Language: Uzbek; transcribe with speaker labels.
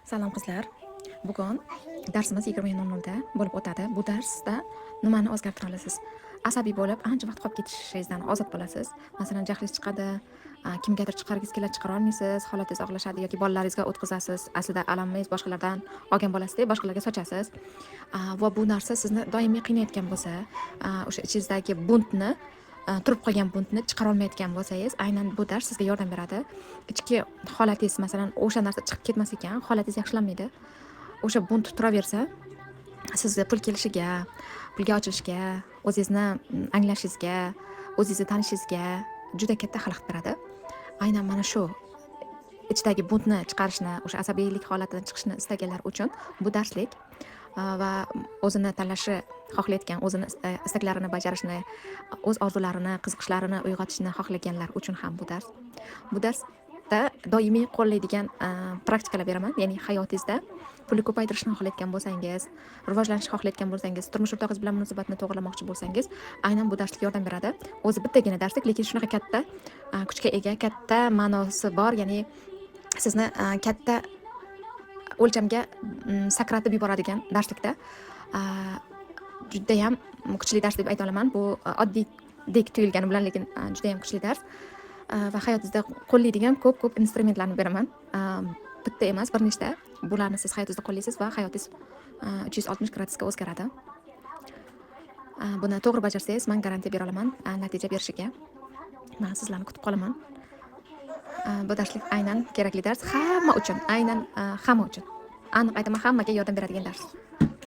Speaker 1: Salom, qizlar. Bugun darsimiz 20:00 da bo'lib o'tadi. Bu darsda nimani o'zgartira olasiz? Asabiy bo'lib, ancha vaqt qolib ketishingizdan ozod bo'lasiz. Masalan, jahlingiz chiqadi, kimgadir chiqargingiz keladi, chiqara olmaysiz, holatingiz og'irlashadi yoki bolalaringizga o'tkazasiz. Aslida alamingiz boshqalardan olgan bo'lasizda, boshqalarga sochasiz. Va bu narsa sizni doimiy qiynayotgan bo'lsa, o'sha ichingizdagi бунт ni, turib qolgan бунт ni chiqara olmayotgan bo'lsangiz, aynan bu dars sizga yordam beradi. Ichki holatingiz, masalan, o'sha narsa chiqib ketmas ekan, holatingiz yaxshilanmaydi. O'sha бунт turaversa, sizni pul kelishiga, pulga ochilishga, o'zingizni anglashingizga, o'zingizni tanishingizga juda katta xalaqit beradi. Aynan mana shu ichdagi бунт ni chiqarishni, o'sha asabiylik holatidan chiqishni istaganlar uchun bu darslik va o'zini tanlashi xohlayotgan, o'zini istaklarini bajarishni, o'z orzularini, qiziqishlarini uyg'otishni xohlaganlar uchun ham bu dars. Bu darsda doimiy qo'llaydigan praktikalar beraman. Ya'ni hayotingizda pulni ko'paytirishni xohlayotgan bo'lsangiz, rivojlanishni xohlayotgan bo'lsangiz, turmush o'rtog'ingiz bilan munosabatni to'g'rilamoqchi bo'lsangiz, aynan bu darslik yordam beradi. O'zi bittagina darslik, lekin shunaqa katta kuchga ega, katta ma'nosi bor, ya'ni sizni katta o'lchamga sakratib yuboradigan darslikda. Judayam kuchli dars deb ayta olaman. Bu oddiydek tuyulgani bilan, lekin judayam kuchli dars. Va hayotingizda qo'llaydigan ko'p-ko'p instrumentlarni beraman. Bitta emas, bir nechta. Bularni siz hayotingizda qo'llaysiz va hayotingiz 360 gradusga o'zgaradi. Buni to'g'ri bajarsangiz, man garantiya bera olaman natija berishiga. Man sizlarni kutib qolaman. Bu darslik aynan kerakli dars hamma uchun, aynan hamma uchun. Aniq aytaman, hammaga yordam beradigan dars.